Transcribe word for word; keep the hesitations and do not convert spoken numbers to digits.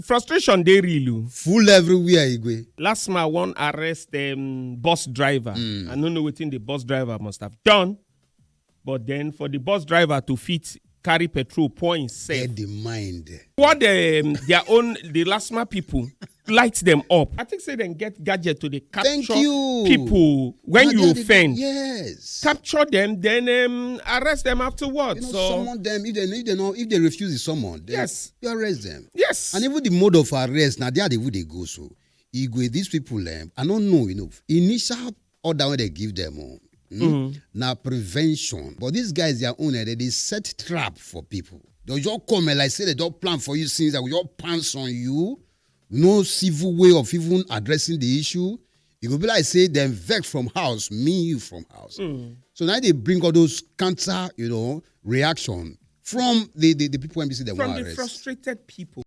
Frustration dey real o. Full everywhere, Igwe. Last man wan arrest um, bus driver. I no know wetin the bus driver must have done. But then for the bus driver to fit carry petrol pour himself, Get the mind. what the, um, their own, the last man people light them up. I think say dem get gadget to dey capture you. People when Na you there they- offend. Yes. Capture them, then um, arrest them afterwards. You know, So summon them. If they, if they know, if they refuse to summon, then Yes. you arrest them. Yes. And even the mode of arrest, now they are the way they go. So, Igwe, these people, um, I don't know, you know, initial order when they give them, oh, hmm, na prevention. But these guys, their own, eh, they, they set trap for people. They'll just come and like say they don't plan for you since they will just pounce on you. No civil way of even addressing the issue. It go be like say them vex from house, me you from house. So now they bring all those counter, you know, reaction from the, the, the people when we see them From want the arrest. Frustrated people.